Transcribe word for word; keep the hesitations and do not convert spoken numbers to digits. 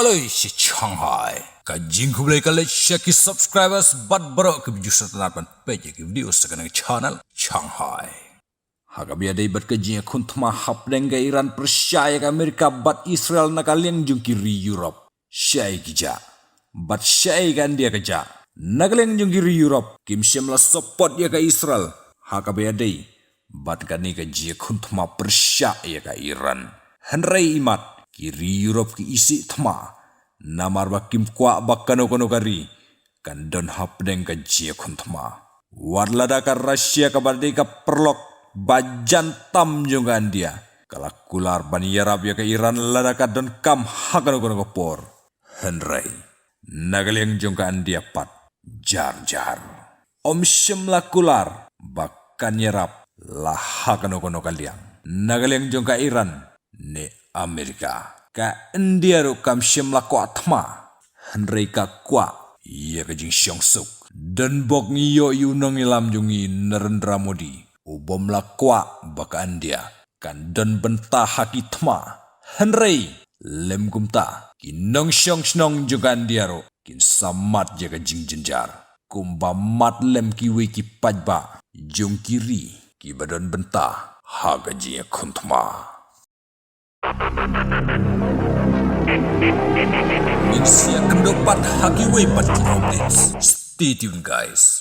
Lei shi Shanghai. Ka jingkhublei ka leit sha ki subscribers bad baroh ki views sa tang ban peit ïa ki video sa kane ka channel Shanghai. Ha kaba ïadei bad ka jingïakhun thma hapdeng ka Iran pyrshah ïa ka Amerika bad Israel na ka liang jong ki ri Europe. Shaei ki jah bad shaei ka India ka jah. Na ka liang jong ki ri Europe kim shym la support ïa ka Israel ha kaba ïadei bad kane ka jingïakhun thma pyrshah ïa ka Iran. Hynrei imat ki ri Europe ki isih thma namar ba kim kwah ba kano kano ka ri kan don hapdeng ka jingïakhun thma. Wat lada ka Russia kaba dei ka paralok ba jan tam jong ka India ka la kular ban ïarap ïa ka Iran lada ka donkam ha kano kano ka por. Hynrei na ka liang jong ka India pat jar jar. Ym shym la kular ba kan ïarap la ha kano kano ka liang. Na ka liang jong ka Iran ne Amerika, ka India ruh kam shym la kwah thma. Hynrei ka kwah ïa ka jingshongsuk. Donbok ngi ïoh ïa u nongïalam jong ngi Narendra Modi, u bym la kwah ba ka India kan don bynta ha ki thma. Hynrei lem kumta ki nongshong shnong jong ka India ruh kin sa mad ïa ka jingjynjar kumba mad lem kiwei ki paidbah jong ki ri kiba don bynta ha ka jingïakhun thma. Ngin sa ïakynduh pat ha kiwei pat ki updates. Stay tuned, guys.